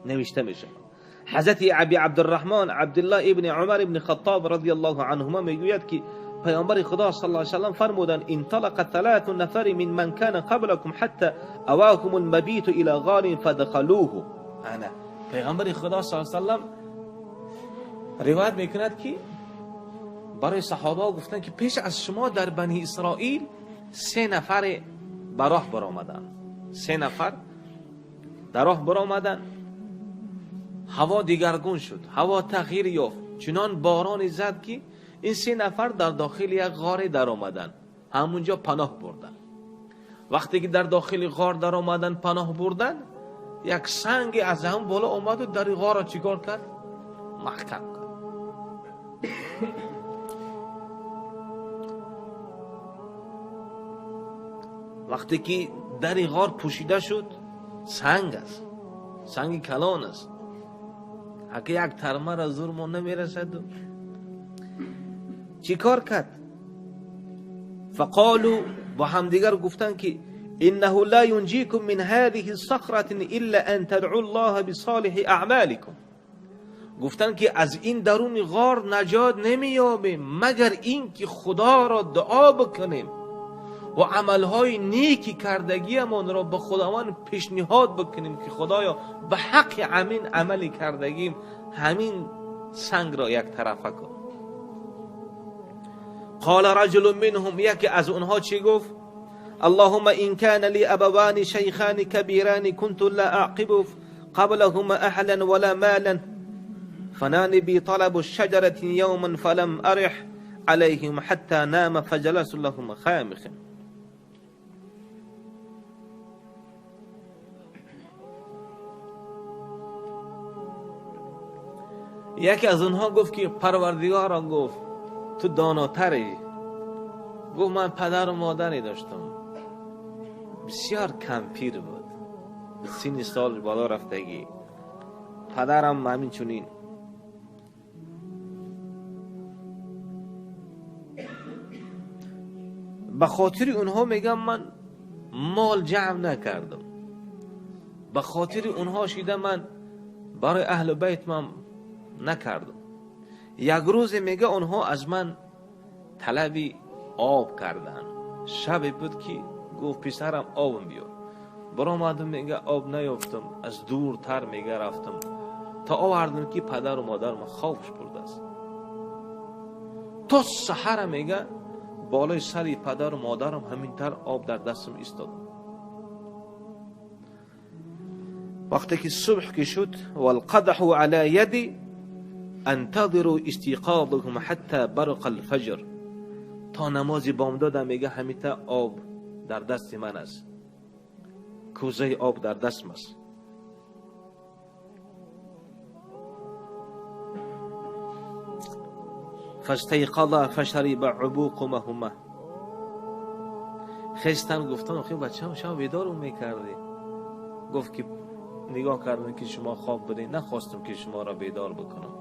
نوشته میشه. حضرت ابی عبدالرحمن عبدالله ابن عمر ابن خطاب رضی الله عنهما میگوید که پیامبر خدا صلی الله علیه و سلم فرمودند انطلق ثلاث نفر من من كان قبلكم حتى اواهم المبيت الى غار فدخلوه. انا پیغمبر خدا صلی الله علیه و سلم روایت میکند که برای صحابه گفتند که پیش از شما در بنی اسرائیل سه نفر به راه برآمدند. سه نفر در راه برآمدند، هوا دیگرگون شد، هوا تغییر یافت، چنان بارانی زد که این سه نفر در داخل یک غار در آمدن، همونجا پناه بردن. وقتی که در داخل غار در آمدن پناه بردن، یک سنگ از هم بالا آمد و در غار را چیکار کرد؟ محکم کرد. وقتی که در غار پوشیده شد، سنگ است، سنگ کلان است، اگه یک ترمه را زور ما نمیرسد. چی کار کرد؟ فقالوا، با همدیگر گفتن که انه لا ينجيكم من هذه الصخرة الا ان تدعوا الله بصالح اعمالكم. گفتن که از این درون غار نجات نمیابیم مگر این که خدا را دعا بکنیم و عملهای نیکی کردگیمان را به خداوند پیشنهاد بکنیم که خدایا به حق همین عملی کردگیم همین سنگ را یک طرفه کن. قال رجل منهم، یکی از اونها چی گفت؟ اللهم إن كان لي أبوان شيخان كبيران كنت لا أعقب قبلهما أهلا ولا مالا فنان بي طلب الشجرة يوما فلم أرح عليهم حتى نام فجلس لهم خامخ. یکی از اونها گفت که پروردگارا گفت تو داناتری. گفت من پدر و مادری داشتم، بسیار کمپیر بود، 30 سال بالا رفتگی، پدرم همین چنین. به خاطر اونها میگم من مال جمع نکردم، به خاطر اونها شیده من برای اهل بیت من نکردم. یک روز میگه اونها از من طلبی آب کردن. شب بود که گفت پسرم آبم بیار. برآمدم میگه آب نیافتم، از دورتر میگه رفتم تا آوردم که پدر و مادرم خوابش برده است. تا سحر میگه بالای سر پدر و مادرم همینطور آب در دستم ایستاد. وقتی که صبح که شد، والقدح علی یدی انتظر استیقاظهم حتی برق الفجر، تا نماز بامداد میگه همیته آب در دست من است، کوزه آب در دستم است. فاستيقظ فشرب عبوقهما. خستن گفتن آخه بچه‌م شب بیدارم میکردی. گفت که نگاه کردم که شما خواب بودین، نخواستم که شما را بیدار بکنم.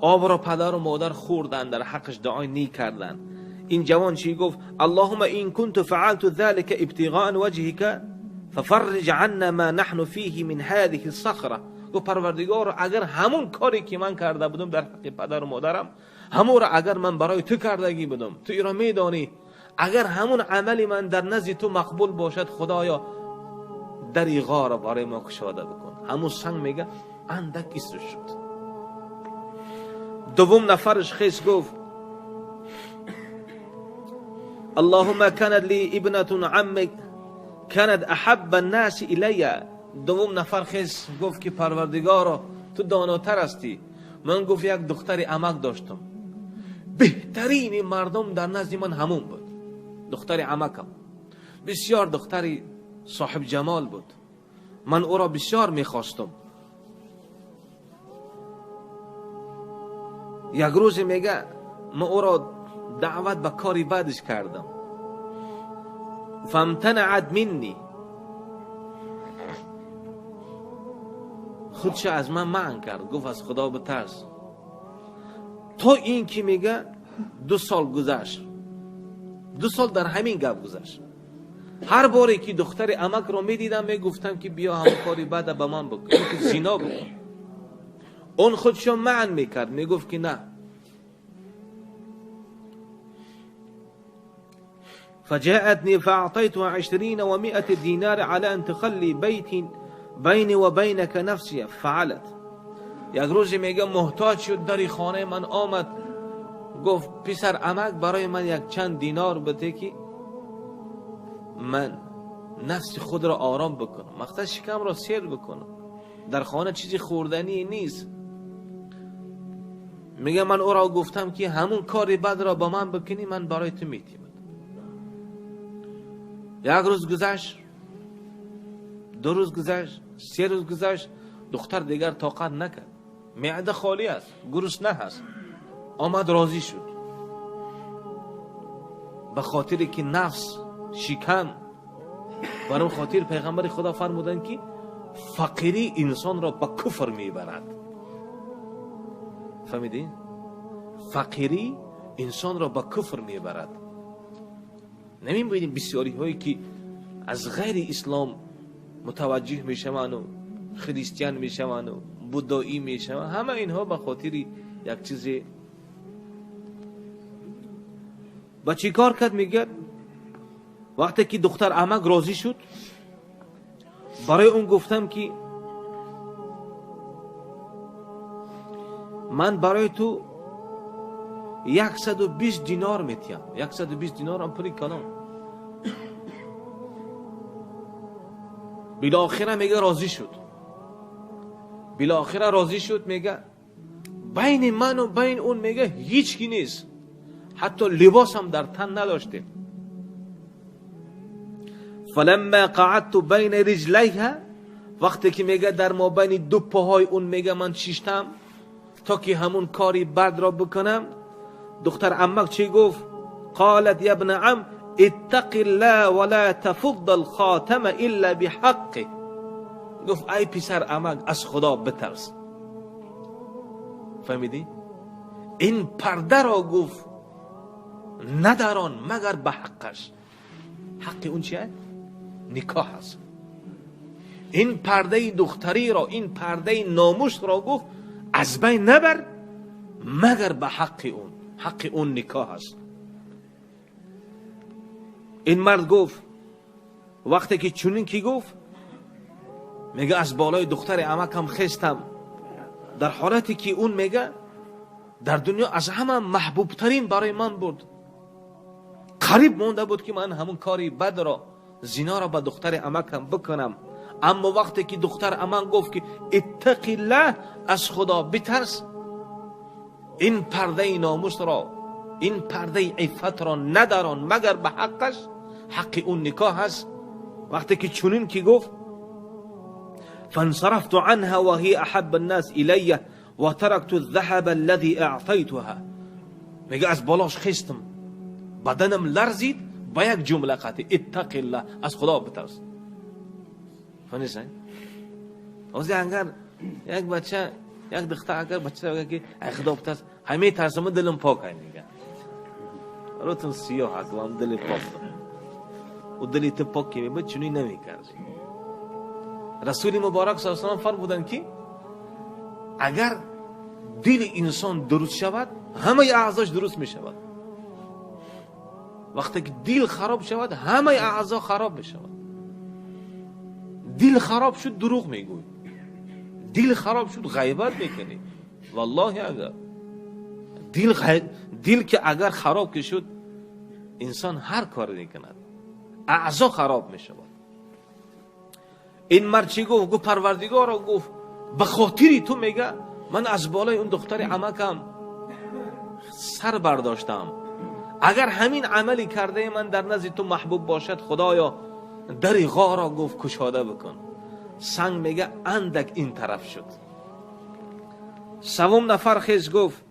آب را پدر و مادر خوردن، در حقش دعای نیک کردن. این جوان چی گفت؟ اللهم این كنت فعلت ذلك ابتغاء وجهك ففرج عنا ما نحن فيه من هذه الصخرة. گفت پروردگار اگر همون کاری که من کرده بودم در حق پدر و مادرم، همون را اگر من برای تو کردگی بودم، تو ای را میدانی، اگر همون عمل من در نزد تو مقبول باشد، خدایا در غار برای ما کشاده بکن. همون سنگ میگه اندک ایست شد. دوم نفرش خیس گفت اللهم كانت لي ابنة عمك كانت احب الناس الی. دوم نفر خیس گفت که پروردگارا تو داناتر هستی، من گفت یک دختر عمک داشتم، بهترین مردم در نزد من همون بود، دختر عمکم بسیار دختری صاحب جمال بود، من او را بسیار میخواستم. یک روز میگه من او را دعوت به کاری بدش کردم، فامتنعت منی، خودش از من منع کرد، گفت از خدا بترس. تا این که میگه 2 سال گذشت، 2 سال در همین گپ گذشت. هر باری که دختر عمک رو میدیدم میگفتم که بیا همون کاری بعد به من بکن، که زنا بکن. اون خودشو منع میکرد، میگفت که نه. فجاءتني فأعطيتها 120 دينار على أن تخلي بيت بيني وبينك نفسي فعلت. یک روزی میگه محتاج شد، در خانه من آمد، گفت پسر عمک برای من یک چند دینار بده که من نفس خود را آرام بکنم، مقصد شکم را سیر بکنم، در خانه چیزی خوردنی نیست. میگه من او را گفتم که همون کاری بد را با من بکنی من برای تو میتیم. یک روز گذشت، 2 روز گذشت، 3 روز گذشت، دختر دیگر طاقت نکرد، معده خالی است، گرسنه هست، آمد راضی شد. به خاطر که نفس شکم، برای خاطر پیغمبر خدا فرمودند که فقیری انسان را به کفر میبرد. فهمیدین؟ فقیری انسان را به کفر میبرد. نمیبینیم بسیاری هایی که از غیر اسلام متوجه میشوند و خریستیان میشوند و بودایی میشوند، همه اینها به خاطر یک چیزی. با چی کار کرد؟ میگه وقتی که دختر عمک راضی شد، برای اون گفتم که من برای تو 120 دینار میتیم. 120 دینار هم پولی کلان. بالاخره میگه راضی شد. بالاخره راضی شد. میگه بین من و بین اون میگه هیچ کی نیست، حتی لباس هم در تن نداشتیم. فلما قعدت بین رجلیها، وقتی که میگه در ما بین دو پاهای اون میگه من شیشتم تا که همون کاری بد را بکنم، دختر عمک چی گفت؟ قالت یا ابن عم اتق الله ولا تفض الخاتم الا بحقه. گفت ای پسر عمک از خدا بترس. فهمیدی؟ این پرده را گفت نداران مگر به حقش. حق اون چیه؟ نکاح است. این پرده دختری را، این پرده ناموس را گفت از بین نبر مگر به حق اون. حق اون نکاح است. این مرد گفت وقتی که چنین کی گفت، میگه از بالای دختر عمکم خستم، در حالتی که اون میگه در دنیا از همه محبوب ترین برای من بود، قریب مونده بود که من همون کاری بد را، زنا را به دختر عمکم بکنم. اما وقتی که دختر عمک گفت که اتق الله، از خدا بترس، این پرده ناموس را، این پرده عفت را نداران مگر به حقش، حق اون نکاح است. وقتی که چنین که گفت فانصرفت عنها وهي احب الناس الی وتركت الذهب الذي اعطيتها. میگه از بالاش خستم، بدنم لرزید با یک جمله قطعی اتق الله، از خدا بترس. فهمیدی؟ از اگر یک بچه، یک دختر اگر بچه بگه که ای خدا بترس، همه ترسم دلم پاک میگه. روتون سیاه اقوام دل پاک و دلی تو پاک که میبود چنین نمیکرد. رسول مبارک صلی الله علیه و سلم فرمودند که اگر دل انسان درست شود همه اعضاش درست میشود. وقتی که دل خراب شود همه اعضا خراب میشود. دل خراب شد دروغ میگوی، دل خراب شد غیبت میکنی. والله اگر دل که اگر خراب که شد انسان هر کاری میکند، اعضا خراب میشود. این مرد چی گفت؟ گفت پروردگارا، گفت به خاطری تو میگه من از بالای اون دختر عمکم سر برداشتم، اگر همین عملی کرده من در نزد تو محبوب باشد خدایا در غار را گفت کشاده بکن. سنگ میگه اندک این طرف شد. سوم نفر خیز گفت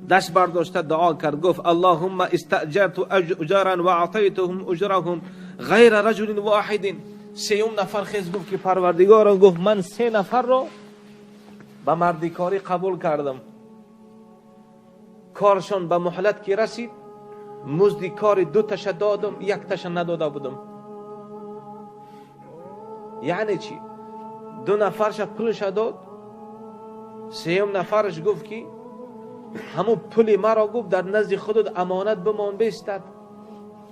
دست برداشته دعا کرد، گفت اللهم استأجرت اجارا و اعطیتهم اجرهم غیر رجل واحد. سیوم نفر خیز گفت که پروردگارا، گفت من 3 نفر را به مردیکاری قبول کردم، کارشان به مهلت که رسید مزد کار 2 تاش دادم، 1 تاش نداده بودم. یعنی چی؟ دو نفرش پولش داد، سیوم نفرش گفت که همون پول مرا گفت در نزد خودت امانت بمان بستد.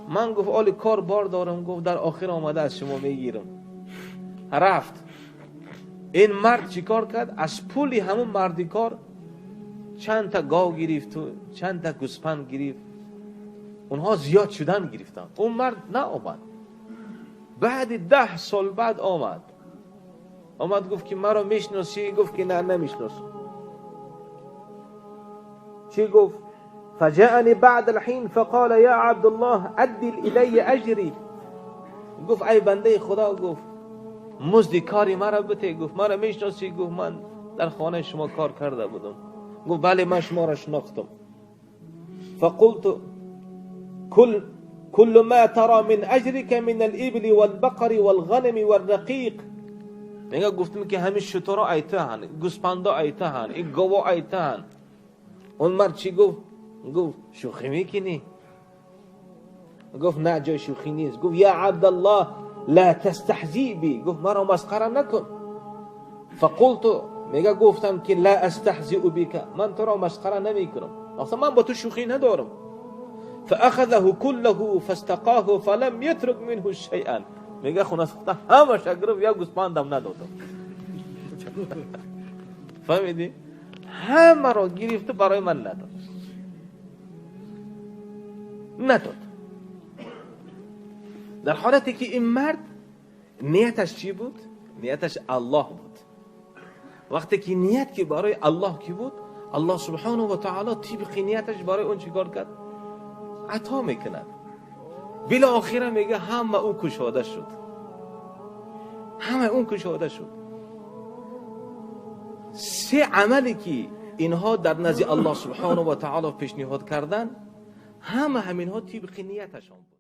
من گفت آلی کار بار دارم، گفت در آخر آمده از شما میگیرم. رفت. این مرد چیکار کرد؟ از پولی همون مردی کار چند تا گاو گرفت و چند تا گوسفند گرفت. اونها زیاد شدن گرفتن. اون مرد نه آمد. بعد 10 سال بعد آمد. آمد گفت که مرا میشناسی؟ گفت که نه نمیشناسم. چی گفت؟ فجاءني بعد الحين فقال يا عبد الله أدل إلي أجري. گفت ای بنده خدا، گفت مزد کاری مرا بده. گفت مرا میشناسی؟ گفت من در خانه شما کار کرده بودم. گفت بله من شما را شناختم. فقلت كل ما ترى من أجرك من الإبل والبقر والغنم والرقيق. میگه گفتم که همین شترها ایتهن، گوسفندا ایتهن، این گاوا ایتهن. اون مرد چی گفت؟ گفت شوخی میکنی؟ گفت نه جای شوخی نیست. گفت یا عبدالله لا تستهزئ بی. گفت مرا مسخره نکن. فقلت، میگه گفتم که لا استهزئ بك، من تو را مسخره نمیکنم، اصلا من با تو شوخی ندارم. فاخذه كله فاستقاه فلم يترك منه شيئا. میگه خونه سوخته همش گرفت، یک گوسفندم ندادم. فهمیدی؟ همه را گرفت برای من نداد. نداد. در حالتی که این مرد نیتش چی بود؟ نیتش الله بود. وقتی که نیت که برای الله کی بود، الله سبحانه و تعالی طبق نیتش برای اون چیکار کرد؟ عطا میکند. بالاخره میگه همه اون کشاده شد. همه اون کشاده شد. سه عملی که اینها در نزد الله سبحانه و تعالی پیشنهاد کردن، همه همینها طبق نیتشان بود.